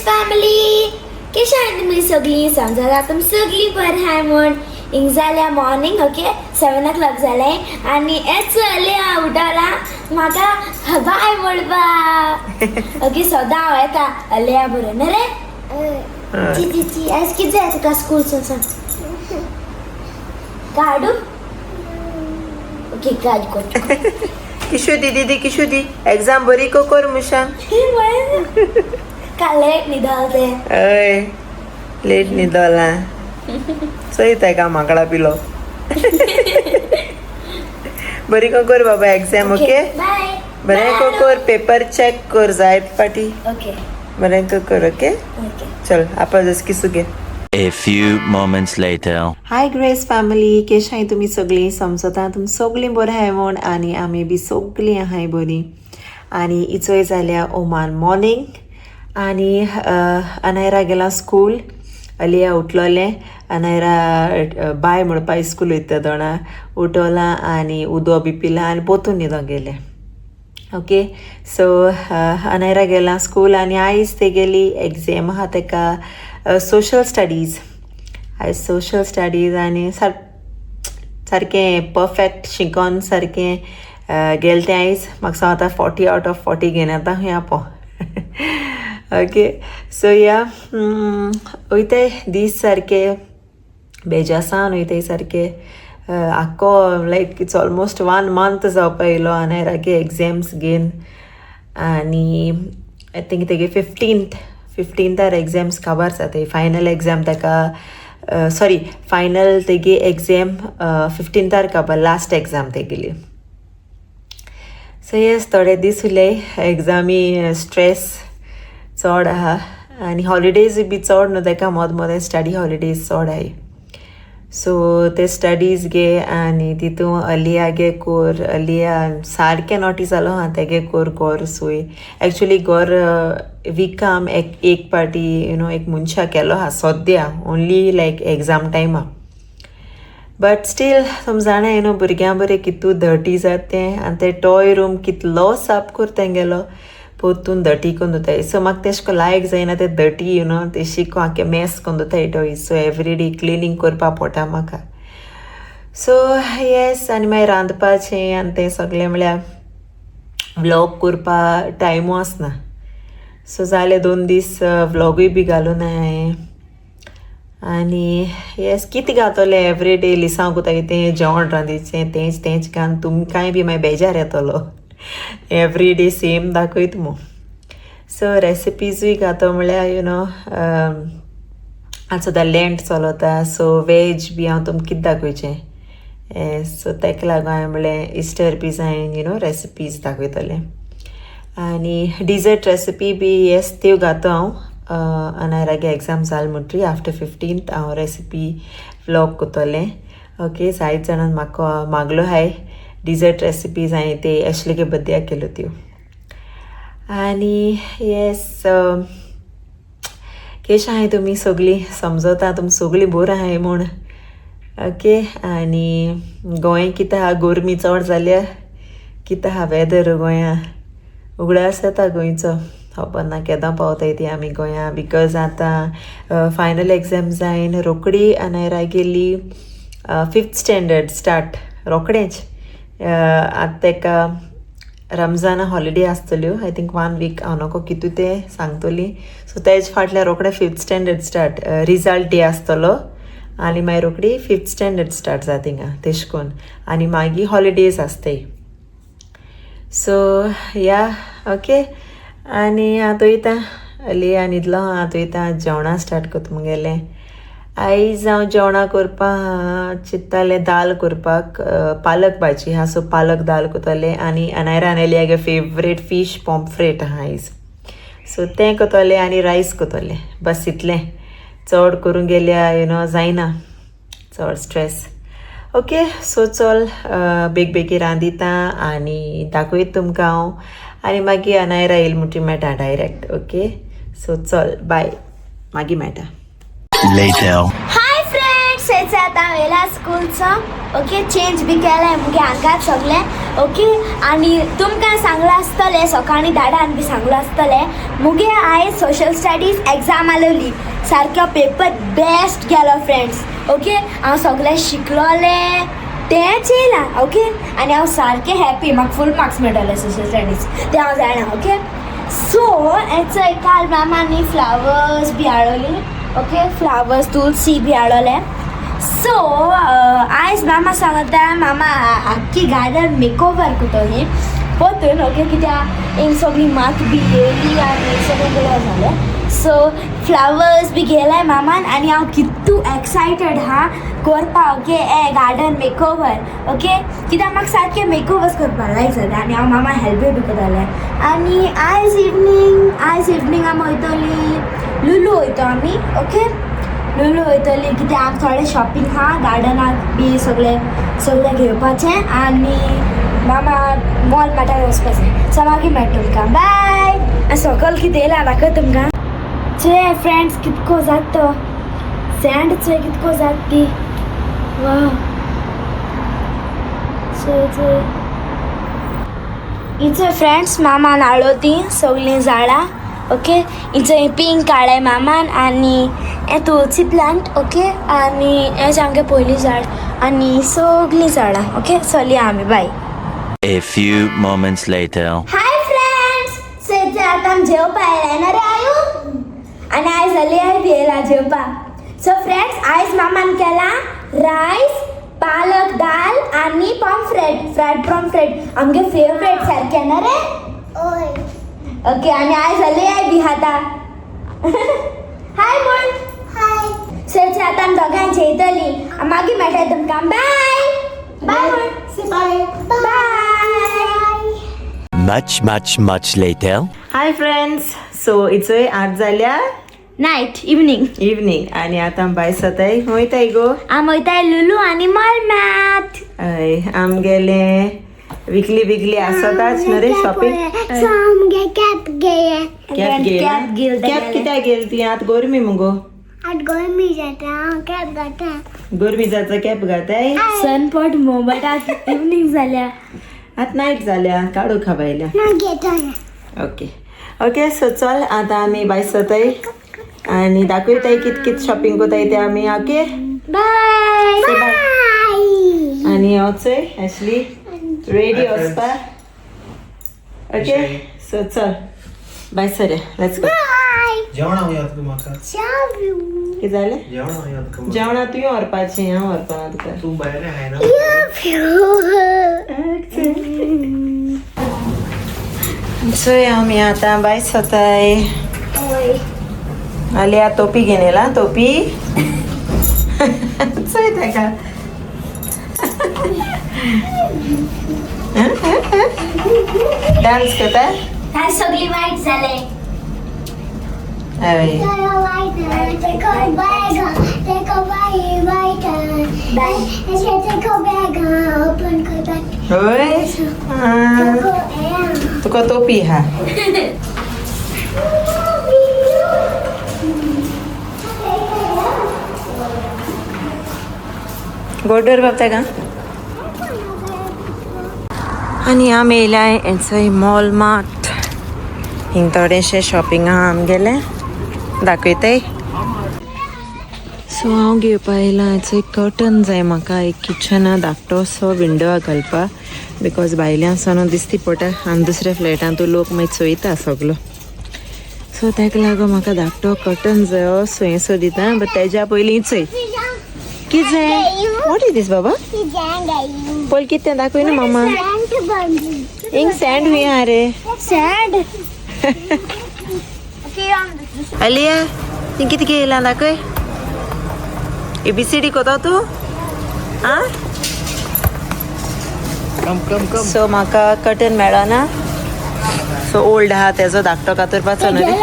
Family, कशें आहाय तुमी सगळीं? समजा तुमी सगळीं बरें आहाय म्हूण. हिंग जाल्या मॉर्निंग, ओके, 7 ओ क्लॉक जालें आनी हेच अलिया उठला म्हाका बाय म्हणपा. ओके, सदां हांव येता अलिया बरोबर न्ही रे? ची ची ची, आयज कितें जाय तुका स्कूल सांग? काडू? ओके, काड कोट. किशू दी दीदी, किशू दी. एग्जाम बरी को कर मुशान. काल लेट न्हिदल तें. हय, लेट न्हिदोला. चोयताय का माकडा पिलो. बरी को कर बाबा एग्जाम, ओके? बाय. बरें को कर, पेपर चेक कर जायत पाटी. ओके. बरें को कर, ओके? ओके. चल, आपा जस किसू घे. A few moments later. Hi grace family, केशाय तुमी सगळीं? समजता तुमी सगळीं बरीं आहाय म्हूण आनी आमी बी सगळीं आहाय बरीं. आनी इचोय जाल्या ओमान मॉर्निंग आनी अनायरा गेला स्कूल. अलिया उठलोलें. अनायरा बाय म्हणपा स्कूल वयता दोणा उठोलां आनी उदो बी पिलां आनी पोतून न्हिदों गेलें. ओके, सो अनायरा गेलां स्कूल आनी आयज तेगेली एग्झाम आहा तेका सोशल स्टडीज. आयज सोशल स्टडीज आनी सारकें परफेक्ट शिकोन सारकें गेलें तें आयज. म्हाका सांगता 40 आउट ऑफ 40 घेवन येता खंय पो. ओके, सो या, वयताय दीस सारके बेजासान वयताय सारके आख्खो. Like it's almost one month जावपा येयलो आनी एग्झाम्स घेवन आनी I think तेगे फिफ्टींथार एग्झाम्स काबार जाताय. फायनल एग्झाम ताका, सॉरी, फायनल तेगे एग्झाम फिफ्टींथार काबार, लास्ट एग्झाम तेगेली. सो येस, थोडे दीस उरले. एग्जामी स्ट्रेस चड आहा आनी हॉलिडेज बी चड न्हू ताका, मद मदें स्टडी हॉलिडेज चड आहाय. सो ते स्टडीज घे आनी तितू अलिया गे कोर. अलिया सारकें नॉटी जालो आहा. तेगे कोर गोर सोय. एक्चुली गोर विकाम एक एक पार्टी you know एक मनशा केलो आहा सद्या, ओनली लायक एग्जाम टायमा. बट स्टील तुम जाणा न्हू, भुरग्यां बरें कितू डर्टी जाता तें आनी ते टॉय रूम कितलो साफ कर तेंगेलो, पोतून डर्टी करून दवरताय. सो म्हाका तेशें को लायक जायना ते डर्टी you know तेशी आख्खे मेस करून दवरताय toys. So every day cleaning करपा पडटा म्हाका. सो येस, आनी मागीर रांदपाचें आनी तें सगळें म्हळ्यार व्लॉग करपा टायमू आसना. सो जाले 2 दीस व्लॉगूय बी घालून हांवें. आनी येस, कितें घातलें, एवरी डे लिसांव कोताय तें, जेवण रांदीचें तेंच तेंच घालून तुमकांय बी मागीर बेजार येतलो, एवरी डे सेम दाखयत मू. सो रेसिपीजूय घातो म्हळ्यार you know आतां सद्दां लेंट चलता, सो वेज बी हांव तुमकां कितें दाखोवचें? सो ताका लागून हांवें म्हणलें इस्टर बी जायन you know recipes दाखयतलें. आनी डिजर्ट रेसिपी बी येस, त्यो घातो हांव. अनायरागे एग्जाम जाल म्हणटरी आफ्टर 15th हांव रेसिपी व्लॉग करतलें. ओके, जायत जाणान म्हाका मागलो हाय डिजर्ट रेसिपीज. हांवें ते एशलेगे बद्दया केल्यो त्यो. आनी येस, केश आहाय तुमी सगळीं? समजता तुमी सगळीं बरीं आहाय म्हूण. ओके, आनी गोंय कितें आहा? गोरमी चड जाल्या? कितें आहा वेदर गोंया? उगडास येता गोंयचो. खबर ना केदो पावताय ती आमी गोंया, because आतां फायनल एग्जाम जायन रोखडी अनायरा गेली फिफ्थ स्टँडर्ड स्टार्ट रोखडेंच. आतां तेका रमजाना हॉलिडे आसतल्यो, I think one week, हांव नको कितू तें सांगतली. सो तेज फाटल्यान रोखडे fifth standard start, result day आसतलो आनी मागीर रोखडी फिफ्थ स्टँडर्ड स्टार्ट जाता थिंगा तेश कोन्न आनी मागीर हॉलिडेज आसताय. सो या, ओके, आनी आतां वयता. अली न्हिदलो. आतां वयता, जेवणां स्टार्ट करता मुगेलें. आयज हांव जेवणां करपाक चिंत्तालें दाल करपाक, पालक भाजी आहा, सो पालक दाल करतलें. आनी अनायरा आनी फेवरेट फीश पॉम्फ्रेट आहा आयज, सो तें करतलें आनी रायस करतलें. बस इतलें. चड करूंक गेल्यार you know जायना, चड स्ट्रेस. ओके, सो चल, बेग बेगीन रांदिता आनी दाखयता तुमकां हांव आनी मागीर अनायरा येयल म्हणटी मेळटा डायरेक्ट. ओके, सो चल, बाय, मागीर मेळटा. Later. Hi friends, हेच आतां हांव येयला स्कूलचो. ओके, चेंज बी केलें मुगे आंगात सगळें. ओके आनी तुमकां सांगलां आसतलें सकाळीं दादान बी सांगलां आसतलें मुगे आयज सोशल स्टडीज एग्जाम आसलेली. सारको पेपर बेस्ट गेलो फ्रेंड्स. ओके हांव सगळें शिकलोलें तेंच येयलां. ओके आनी हांव सारकें हॅपी, म्हाका फूल मार्क्स मेळटले सोशल स्टडीज तें हांव जाणा. ओके सो हेचो काल मामांनी फ्लावर्स बी हाडली. ओके फ्लावर्स तुलसी बी हाडले. सो आयज मामा सांगता मामा आख्खी गार्डन मेकओवर करतली पोतून. ओके कित्याक हिंग सगळी मात बी येयली आनी सगळें बरें जालें. सो फ्लावर्स बी घेयलाय मामान आनी हांव कितू एक्सायटेड हा करपा. ओके ए गार्डन मेकओवर. ओके कित्याक म्हाका सारकें मेकओवर्स करपाक लायक जाता आनी हांव मामा हेल्पूय बी करतालें. आनी आयज इवनींग आमी वयतली लुलू वयतो आमी. ओके लुलू वयतली कित्याक आमकां थोडें शॉपिंग आहा गार्डनाक बी सगळें सगळें घेवपाचें आनी मामा मॉल माटार वचपाचें. सो मागीर मेळटा तुमकां, बाय. आनी सकल कितें येयलां दाखय तुमकां. चोय फ्रेंड्स कितको जात तो सँड, चोय कितको जात ती. वा, चोय चोय इचोय फ्रेंड्स, मामान हाडलो ती सगळीं झाडां. ओके इचोय पिंक हाडलाय मामान आनी हें तुळसी प्लांट. ओके आनी हें सामकें पयलीं झाड आनी सगळीं झाडां. ओके चलया आमी, बाय. A few moments later. Hi friends, so इथे आतां आमी जेवपा आयलाय ना रे आयू आनी आयज जाली बी येयला जेवपाक. सो फ्रेंड्स आयज मामान केला रायस, पालक दाल आनी पॉम्फ्रेट, फ्रायड पॉम्फ्रेट, आमगे फेवरेट सारकें ना रे? ओके आनी आयज जाली बी खाता. हाय बोल. हाय. सो आतां आमी दोगांय जेयतली, मागीर मेळटा तुमकां. बाय बाय बोल. बाय. बाय. Much, much, much later. Hi friends, so इचोय आज जाल्या नायट, इवनींग. इवनींग आनी आतां बाय सताय वयताय गो. आमी वयताय लुलू आनी मॉल मार्ट. हय, आमगेले विकली विकली आसताच न्हू रे शॉपिंग. आमगे कॅप गेले. कॅप गेल? कॅप गेल. कॅप कित्याक गेल ती? आतां गरमी मुगो. आत गरमी जाता, हांव कॅप घाता. गरमी जाता कॅप घाताय. सनपॉट मोबट इवनींग जाल्या. आतां नायट जाल्या, काडू खाबायल्या. ना घेतो. ओके ओके, सो चल आतां आमी भायर सरताय आनी दाखयताय कित कित शॉपिंग करताय ते आमी. ओके. बाय. बाय. आनी हांव चोय एशली रेडी वचपा. ओके सो चल बाय सर, let's go. जेवण हांव याद कर म्हाका. कितें जालें? जेवण हांव याद कर. जेवणा तुवें व्हरपाचें, हांव व्हरपाना तुका. तूं भायर खायना. चोय आमी आतां भायर सरताय. आलिया तोपी घेवन येला. तोपी चोय ताका. डान्स करता. आज सगळी वाईट झाले. हय. Take a bag, take a bag, take a bag, open करता. हय आं. तुका तोपी हा. गोडर बाबता का. आनी आमी येयल्या हेंचोय मॉल मार्ट. हिंग थोडेशें शॉपिंग आहा आमगेलें, दाखयताय. सो हांव घेवपा येयलां हेचो एक कर्टन जाय म्हाका, एक किचना धाकटो सो विंडोआ घालपा, because भायल्यान न्हू दिसती पडटा आनी दुसऱ्या फ्लॅटान तूं लोक मागीर चोयता सगलो. सो ताका लागून म्हाका धाकटो कर्टन जायो. सो हें सो दिता, बट तेज्या पयलीं चोय कितें जाय. What is this बाबा? पळय कितें दाखय न्हू मामा. हिंग सँड हुंय आहा रे. सॅड. अलिया, ती कितें घेयला दाखय. एबीसीडी कोता तूं आं. कम कम कम. सो म्हाका कर्टन मेळना, सो ओल्ड आहा तेजो धाकटो कातरपाचो न्हू रे.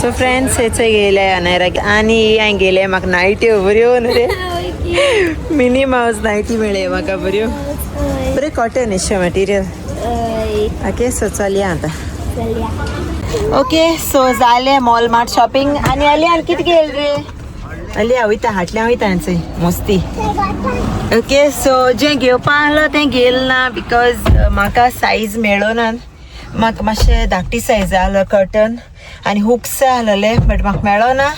सो फ्रेंड्स हेचो गेले अनायरा आनी हांवें गेले, म्हाका नायट्यो बऱ्यो न्हू रे, मिनी मावस नायटी मेळ्ळे म्हाका बऱ्यो बरें कॉटन एशें मटिरियल. ओके सो चलया आतां. ओके सो जालें मॉल मार्ट शॉपिंग. आनी अली आनी कितें घेयल रे अली? वयता हाटल्या वयता हांचे मस्ती. ओके सो जें घेवपा आहलो तें घेयल ना because म्हाका सायज मेळो ना. म्हाका मातशें धाकटी सायज आहलो कर्टन आनी हुक्स आहलेले बट म्हाका मेळो ना.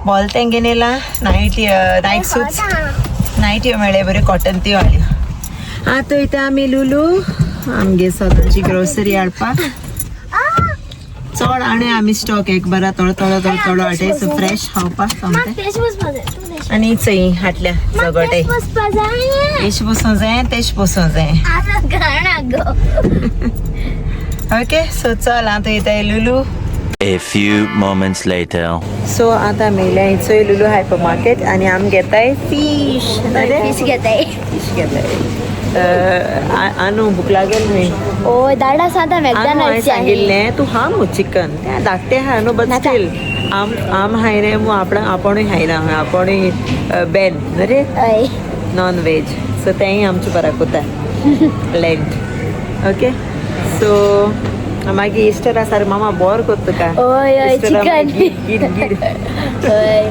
बॉल तें घेवन येयला. नायट नायट सुट्स नायट्यो मेळ्ळे बऱ्यो कॉटन त्यो हाडल्यो. आतां वयता आमी लुलू आमगे सदांची ग्रोसरी हाडपाक. चड आनी आमी स्टॉक एक बरा थोडो थोडो थोडो थोडो हाडटाय सो फ्रेश खावपाक सोमतें. आनी चय हाडल्या जगोटे एश बसूं जाय तेश बसूं जाय. ओके सो चल आतां वयताय Lulu. A few moments later. So आतां आमी येयल्या चोय लुलू हायपर मार्केट आनी आमी घेताय फीश. फीश घेताय. फीश घेताय. आनू भूक लागेल न्हय. ओ दाडा सांता आनू हांवें मॅकडॉनल्ड्स सांगिल्लें तूं हा मु चिकन तें धाकटें आहा न्हू बट स्टील आम आम खायना मू आपण आपूणय खायना आपूणय बेन रे हय नॉन वेज. सो तेंय आमचें बराक वता लेंट. ओके सो मागीर इस्टरा सारकें मामा बोर कोत्ता तुका. हय हय इस्टरा चिकन. गीद गीद. हय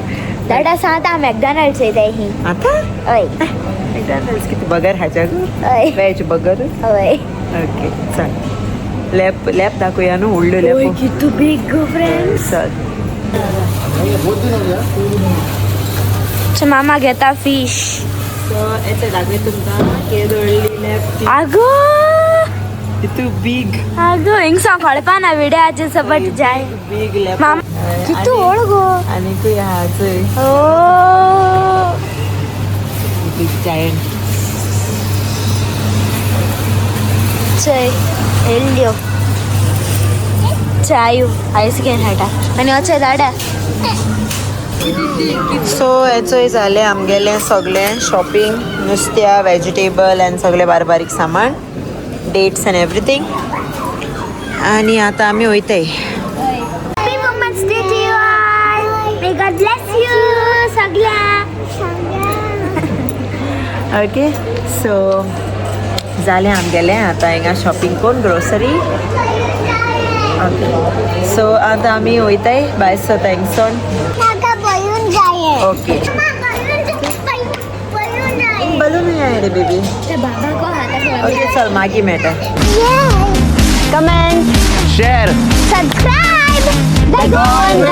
दाडा सांता मॅकडॉनल्ड्स वयताय ही. आतां हय मॅकडॉनल्ड्स कितें बगर खायच्या गो? हय वेज बगर. हय. ओके चल लॅप लॅप दाखोवया न्हू व्हडल्यो लॅपो. कितू बीग गो फ्रेंड्स. चल मामा घेता फीश. सो येते दाखय तुमकां केदो व्हडली लॅप ती. आगो कितू बीग. आगो हिंगसा कळपा ना विड्याचे सबट जाय. बीग लॅप. मामा कितू व्हड गो. आनीकूय आहा चोय. ओ बीग जायंट. चय येयल्ल्यो चायू आयस घेवन हाडटा आनी अचे दाडा. सो हेचोय जालें आमगेलें सगळें शॉपिंग नुस्त्या वेजिटेबल आनी सगळें बारीक बारीक सामान डेट्स आनी एवरीथींग. आनी आतां आमी वयताय. Happy Women's Day to you all. May God bless you. सगळ्या. ओके सो जालें आमगेलें आतां हिंगा शॉपिंग करून ग्रोसरी. ओके सो आतां आमी वयताय भायर सरता हिंगसोन. म्हाका बलून जाय. ओके बलून जाय. बलून जाय रे बेबी. बाबा को हाता. ओके चल मागीर मेळटा. Comment. Share. Subscribe. The Goan.